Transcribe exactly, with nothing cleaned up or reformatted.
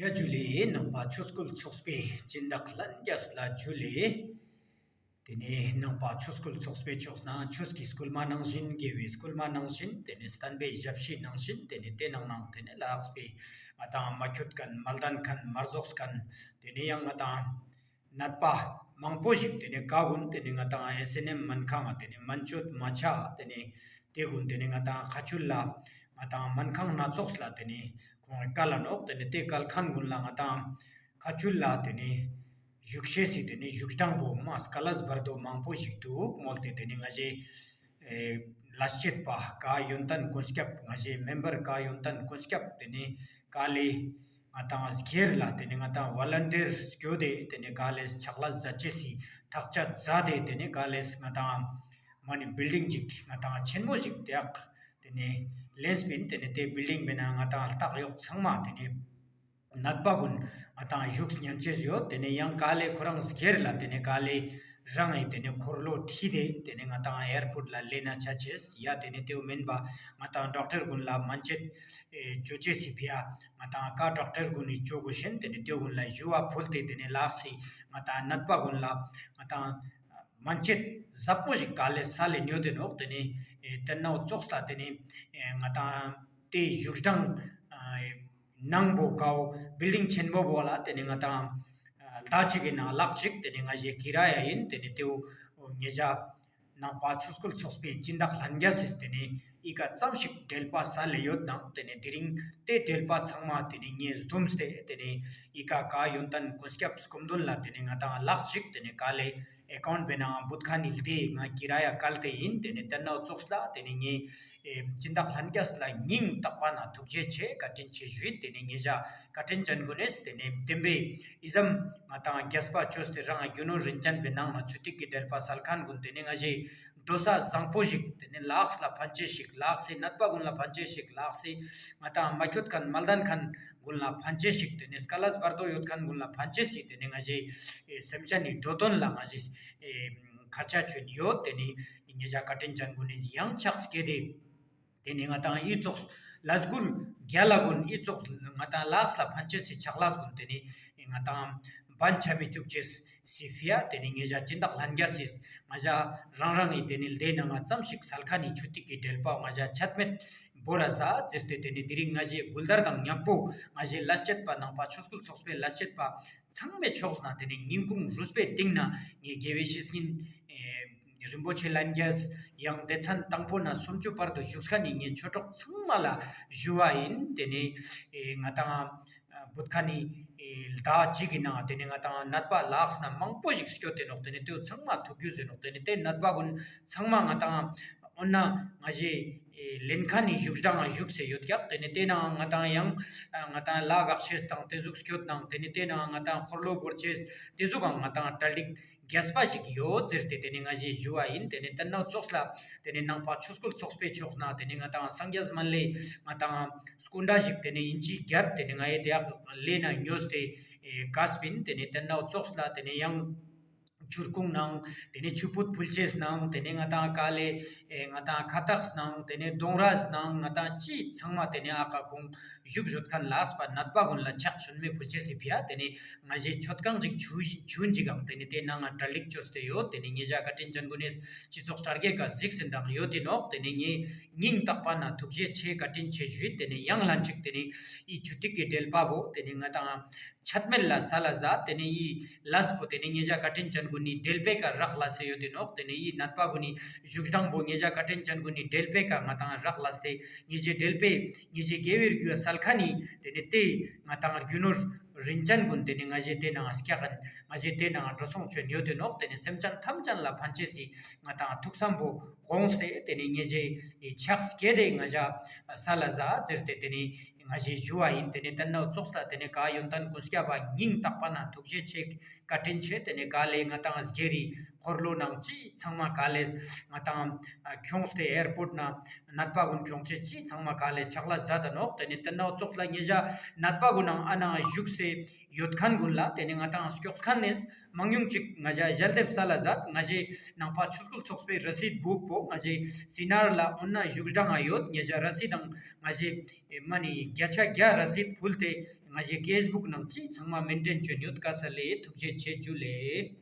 ཡ་ཇུ་ལེ། ནང་པ་ཆོས་སྐུལ་ཚོགས་པའི་སྦྱིན་བདག་ལྷན་རྒྱས་ལ་ཇུ་ལེ། ཏེ་ནེ་ནང་པ་ཆོས་སྐུལ་ཚོགས་པའི་ཕྱོགས་ནེ་ཆོས་ཀྱི་སྐུལ་མ་ནང་བཞིན་དགེ་བའི་སྐུལ་མ་ནང་བཞིན་ཏེ་ནེ་བསྟན་པའི་ཞབས་ཕྱི་ནང་བཞིན་ཏེ་ནེ་ཏེ་ནང་ནང་ཏེ་ནེ་ལགས་པའི་ང་དང་མ་ཁྱོད་ཁན་མ་ལྡན་ཁན་མ་རྫོགས་ཁན་ཏེ་ནེ་ཡང་ང་དང་ནད་པ་མང་པོ་ཞིག་ཏེ་ནེ་ཀ་གུན་ཏེ་ནེ་ང་དང་ཨེས་ཨེན་ཨེམ་སྨན་ཁང་ཏེ་ནེ་སྨན་བཅོས་མ་ཆ་ཏེ་ནེ་ཏེ་གུན་ཏེ་ནེ་ང་དང་ཁ་ཆུལ་ལ་ང་དང་སྨན་ཁང་སྣ་ཚོགས་ལ་ཏེ་ནེ་ཁོང་བཀལ་ལ་ནོག། ཏེ་ནེ་ཏེ་བཀལ་ཁན་གུན་ལ་ང་དང་ཁ་ཆུལ་ལ་ཏེ་ནེ་བཞུགས་ཤེས་སི་ཏེ་ནེ་བཞུགས་སྟངས་པོ་མ་སྐལ་ལས་བར་དོ་མང་པོ་ཞིག་དུག་མོལ་ཏེ་ཏེ་ནེ་ང་ཞེ་ལས་བྱེད་པ་ཀ་ཡོན་ཏན་ཀུན་སྐྱབས་ང་ཞེ་མེམ་བར་ཀ་ཡོན་ཏན་ཀུན་སྐྱབས་ཏེ་ནེ་ཀ་ལེ་ང་དང་སྒེར་ལ་ཏེ་ནེ་ང་དང་ཝོ་ལན་ཊིར་སྐྱོད་དེ་ཏེ་ནེ་ཀ་ལེ་ཕྱག་ལས་མཛད་ཅེས་སི་ཐག་ཆད་མཛད་དེ་ཏེ་ནེ་ཀ་ལེ་ང་དང་མ་ནེ་བིལ་ཌིང་ཅིག་ང་དང་ཆེན་མོ་ཞིག་ཏེ་ཡག་ཏེ་ནེ་ལེན་སྤིན། ཏེ་ནེ་ཏེ་བིལ་ཌིང་མེ་ན་ང་དང་ལྟག་གཡོག་ཚང་མ་ཏེ་ནེ་ནད་པ་གུན་ང་དང་བཞུགས་ཉན་ཅེས་ཡོད། ཏེ་ནེ་ཡང་ཀ་ལེ་ཁོ་རང་སྒེར་ལ་ཏེ་ནེ་ཀ་ལེ་རང་ངི་ཏེ་ནེ་འཁོར་ལོ་ཁྲིད་དེ་ཏེ་ནེ་ང་དང་ཨེར་པོརཊ་ལ་ལེན་ན་ཆ་ཅེས་ཡ། ཏེ་ནེ་ཏེའུ་མེན་པ་ང་དང་ཌོག་ཊར་གུན་ལ་སྨན་དཔྱད་ཅོ་ཅེས་སི་ཕི་ཡ་ང་དང་ཀ་ཌོག་ཊར་གུན་ནི་ཅོ་གོ་ཤེན། ཏེ་ནེ་ཏེའུ་གུན་ལ་ཞུ་བ་ཕུལ་ཏེ་ཏེ་ནེ་ལགས་སི་ང་དང་ནད་པ་གུན་ལ་ང་དང་སྨན་དཔྱད་ཟབ་པོ་ཞིག་ཀ་ལེ་སལ་ལེ་ཉོ་དེ་ནོག། ཏེ་ནེ་ཏེ་ནེ་ཙོགས་ལ་ཏེ་ནེ་ང་དང་ཏེ་བཞུགས་སྟངས་ནང་པོ་ཀའོ་བིལ་ཌིང་ཆེན་མོ་བོ་ལ་ཏེ་ནེ་ང་དང་ལྡ་ཅིག་གི་ནང་ལག་ཅིག་ཏེ་ནེ་ང་ཞེ་ཀི་ར་ཡ་ཨིན། ཏེ་ནེ་ཏེའུ་ཉེ་ཞ་ནང་པ་ཆོས་སྐུལ་ཚོགས་པའི་སྦྱིན་བདག་ལྷན་རྒྱས་སི་ཏེ་ནེ་ཨི་ཀ་ཙམ་ཞིག་འབྲེལ་པ་སལ་ལེ་ཡོད་ནང་ཏེ་ནེ་དེ་རིང་ཏེ་འབྲེལ་པ་ཚང་མ་ཏེ་ནེ་ངས་བསྡོམས་ཏེ་ཏེ་ནེ་ཨི་ཀ་ཀ་ཡོན་ཏན་ཀུན་སྐྱབས་སྐུ་མདུན་ལ་ཏེ་ནེ་ང་དང་ལག་ཅིག་ཏེ་ནེ་ཀ་ལེ་ཨེ་ཀའུནཊ་བེ་ནང་བུད་ཁན་ནི་ལྡེ་ང་ཀི་ར་ཡ་ཀལ་ཏེ་ཨིན། ཏེ་ནེ་ཏེ་ནེ་ཙོགས་ལ་ཏེ་ནེ་ངས་སྦྱིན་བདག་ལྷན་རྒྱས་ལ་སྙིང་ཐག་པ་ནེ་ཐུགས་རྗེ་ཆེ་བཀའ་དྲིན་ཆེ་ཞུས། ཏེ་ནེ་ཉེ་ཞ་བཀའ་དྲིན་ཅན་གུན་ནེ་ཏེ་ནེ་བདེན་པའི་ཨི་ཙམ་ང་དང་རྒྱས་པ་ཅོས་ཏེ་རང་རྒྱུ་ནོར་རིན་ཅན་བེ་ནང་ང་ཆུ་ཐིགས་ཀྱི་འབྲེལ་པ་སལ་ཁན་གུན་ཏེ་ནེ་ང་ཞེ་འགྲོ་ས་བཟང་པོ་ཞིག་ཏེ་ནེ་ལགས་ལ་ཕན་ཅེས་ཤིག་ལགས་སི་ནད་པ་གུན་ལ་ཕན་ཅེས་ཤིག་ལགས་སི་ང་དང་མ་ཁྱོད་ཁན་མ་ལྡན་ཁན་གུན་ལ་ཕན་ཅེས་ཤིག་ཏེ་ནེ་སྐལ་ལས་བར་དོ་ཡོད་ཁན་གུན་ལ་ཕན་ཅེས་སི་ཏེ་ནེ་ང་ཞེ་སེམས་ཅན་ནི་འགྲོ་དོན་ལ་ང་ཞེ་ཁ་ཆ་ཅོ་ཨིན་ཡོད། ཏེ་ནེ་ཉེ་ཞ་བཀའ་དྲིན་ཅན་གུན་ནི་ཡང་ཕྱག་སྐྱེད་དེ་ཏེ་ནེ་ང་དང་ཨི་ཙོགས་ལས་འགུལ་རྒྱལ་ལ་གུན་ཨི་ཙོགས་ང་དང་ལགས་ལ་ཕན་ཅེས་སི་ཕྱག་ལས་གུན་ཏེ་ནེ་ང་དང་བན་ཆ་མི་ཅུག་ཅེས་སི་ཕི་ཡ་ཏེ་ནེ་ཉེ་ཞ་སྦྱིན་བདག་ལྷན་རྒྱས་སི་ང་ཞ་རང་རང་ངི་ཏེ་ནེ་ལྡེ་ནང་ང་ཙམ་ཞིག་སལ་ཁན་ནི་ཆུ་ཐིགས་ཀྱི་འབྲེལ་པ་ང་ཞ་ཆད་མེད་བོར་ར་ཟ་ཟེར་ཏེ་ཏེ་ནེ་དེ་རིང་ང་ཞེ་གུལ་དར་དང་ཉམ་པོ་ང་ཞེ་ལས་བྱེད་པ་ནང་པ་ཆོས་སྐུལ་ཚོགས་པའི་ལས་བྱེད་པ་ཚང་མའི་ཕྱོགས་ནེ་ཏེ་ནེ་སྙིང་ཁུང་རུས་པའི་གཏིང་ནེ་ངའི་དགེ་བའི་བཤེས་གཉེན་རིན་པོ་ཆེ་ལྷན་རྒྱས་ཡང་སྡེ་ཚན་དང་པོ་ནེ་སུམ་ཅུ་བར་དུ་བཞུགས་ཁན་ནི་ངའི་ཆོས་གྲོགས་ཚང་མ་ལ་ཞུ་བ་ཨིན། ཏེ་ནེ་ང་དང་བུད་ཁན་ནི་ལྡ་ཅིག་གི་ནང་ཏེ་ནེ་ང་དང་ནད་པ་ལགས་ནེ་མང་པོ་ཞིག་སྐྱོད་དེ་ནོག། ཏེ་ནེ་ཏེའུ་ཚང་མ་ཐུགས་རྒྱུས་ཟེར་ནོག། ཏེ་ནེ་ཏེ་ནད་པ་གུན་ཚང་མ་ང་དང་འོ་ན་ང་ཞེ་ལེན་ཁན་ནི་བཞུགས་སྟངས་བཞུགས་སེ་ཡོད་ཀྱག། ཏེ་ནེ་ཏེ་ནང་ང་དང་ཡང་ང་དང་ལ་དགག་ཤེས་དང་ཏེ་ཟུག་སྐྱོད་ནང་ཏེ་ནེ་ཏེ་ནང་ང་དང་འཁོར་ལོ་བོར་ཅེས་ཏེ་ཟུག་གང་ང་དང་གྲ་སྒྲིག་རྒྱས་པ་ཞིག་ཡོད་ཟེར་ཏེ་ཏེ་ནེ་ང་ཞེ་ཞུ་བ་ཨིན། ཏེ་ནེ་ཏེ་ནེ་ཙོགས་ལ་ཏེ་ནེ་ནང་པ་ཆོས་སྐུལ་ཚོགས་པའི་ཕྱོགས་ནེ་ཏེ་ནེ་ང་དང་སངས་རྒྱས་སྨན་བླའི་ང་དང་སྐུ་འདྲ་ཞིག་ཏེ་ནེ་ཨིན་ཅི་རྒྱབ་ཏེ་ནེ་ང་ཡེ་ཏེ་ཡག་ལེ་ནེ་ཉོས་ཏེ་ཨེ་ཀ་སྤིན། ཏེ་ནེ་ཏེ་ནེ་ཙོགས་ལ་ཏེ་ནེ་ཡང་ཆུར་ཁུང་ནང་ཏེ་ནེ་ཆུ་ཕུད་ཕུལ་ཅེས་ནང་ཏེ་ནེ་ང་དང་ཀ་ལེ་ཨེ་ང་དང་ཁ་བཏགས་ནང་ཏེ་ནེ་དོང་རས་ནང་ང་དང་ཅི་ཚང་མ་ཏེ་ནེ་ཨ་ཁ་ཁུང་བཞུགས་ཡོད་ཁན་ལགས་པ་ནད་པ་གུན་ལ་ཕྱག་མཆོད་མེ་ཕུལ་ཅེས་སི་ཕི་ཡ་ཏེ་ནེ་ང་ཞེ་མཆོད་ཁང་ཅིག་ཆུ་ཆུན་ཅིག་གང་ཏེ་ནེ་ཏེ་ནང་ང་གྲ་སྒྲིག་ཅོས་ཏེ་ཡོད། ཏེ་ནེ་ཉེ་ཞ་བཀའ་དྲིན་ཅན་གུན་ནི་སྤྱི་ཚོགས་དྲ་རྒྱའི་ཀ་གཟིགས་ཟིན་དང་ཡོད་དེ་ནོག། ཏེ་ནེ་ངས་སྙིང་ཐག་པ་ནེ་ཐུགས་རྗེ་ཆེ་བཀའ་དྲིན་ཆེ་ཞུས། ཏེ་ནེ་ཡང་ལན་ཅིག་ཏེ་ནེ་ཨི་ཆུ་ཐིགས་ཀྱི་འབྲེལ་པ་བོ་ཏེ་ནེ་ང་དང་ཆད་མེད་ལ་སལ་ལ་ཟ། ཏེ་ནེ་ཨི་ལས་པོ་ཏེ་ནེ་ཉེ་ཞ་བཀའ་དྲིན་ཅན་གུན་ནི་འབྲེལ་པའི་ཀ་རག་ལས་སེ་ཡོད་དེ་ནོག། ཏེ་ནེ་ཨི་ནད་པ་གུན་ནི་བཞུགས་སྟངས་པོ་ཉེ་ཞ་བཀའ་དྲིན་ཅན་གུན་ནི་འབྲེལ་པའི་ཀ་ང་དང་རག་ལས་ཏེ་ཉེ་ཞའི་འབྲེལ་པའི་ཉེ་ཞའི་དགེ་བའི་རྒྱུ་སལ་ཁན་ནི་ཏེ་ནེ་ཏེ་ང་དང་རྒྱུ་ནོར་རིན་ཅན་གུན་ཏེ་ནེ་ང་ཞེ་ཏེ་ནང་སྐྱག་ཁན་ང་ཞེ་ཏེ་ནང་འགྲོ་སོང་ཅོ་ཨིན་ཡོད་དེ་ནོག། ཏེ་ནེ་སེམས་ཅན་ཐམས་ཅད་ལ་ཕན་ཅེས་སི་ང་དང་ཐུགས་བསམ་པོ་དགོངས་ཏེ་ཏེ་ནེ་ཉེ་ཞའི་ཕྱག་སྐྱེད་དེ་ང་ཞ་སལ་ལ་ཟ་ཟེར་ཏེ་ཏེ་ནེ་ང་ཞེ་ཞུ་བ་ཨིན། ཏེ་ནེ་ཏེ་ནེ་ཙོགས་ལ་ཏེ་ནེ་ཀ་ཡོན་ཏན་ཀུན་སྐྱབས་པ་སྙིང་ཐག་པ་ནེ་ཐུགས་རྗེ་ཆེ་བཀའ་དྲིན་ཆེ། ཏེ་ནེ་ཀ་ལེ་ང་དང་སྒེར་རི་འཁོར་ལོ་ནང་ཅི་ཚང་མ་ཀ་ལེ་ང་དང་ཁྱོངས་ཏེ་ཨེར་པོརཊ་ནེ་ནད་པ་གུན་ཁྱོང་ཅེས་ཅི་ཚང་མ་ཀ་ལེ་ཕྱག་ལས་མཛད་ད་ནོག། ཏེ་ནེ་ཏེ་ནེ་ཙོགས་ལ་ཉེ་ཞ་ནད་པ་གུན་ནང་ཨ་ནང་བཞུགས་སེ་ཡོད་ཁན་གུན་ལ་ཏེ་ནེ་ང་དང་སྐྱོགས་ཁན་ནི་ མང་ཉུང་ཅིག་ང་ཞ་ཞལ་འདེབས་སལ་ལ་མཛད། ང་ཞའི་ནང་པ་ཆོས་སྐུལ་ཚོགས་པའི་ར་སིད་བུག་པོ་ང་ཞའི་སི་ནར་ལ་འོ་ན་བཞུགས་གྲངས་ཡོད། ང་ཞ་ར་སིད་དང་ང་ཞའི་མ་ནི་བརྒྱ་ཆ་བརྒྱ་ར་སིད་ཕུལ་ཏེ་ང་ཞའི་ཕེས་བུག་ནང་ཅི་ཚང་མ་མེན་ཊེན་ཅོན་ཡོད། ཀ་ས་ལེ། ཐུགས་རྗེ་ཆེ། ཇུ་ལེ།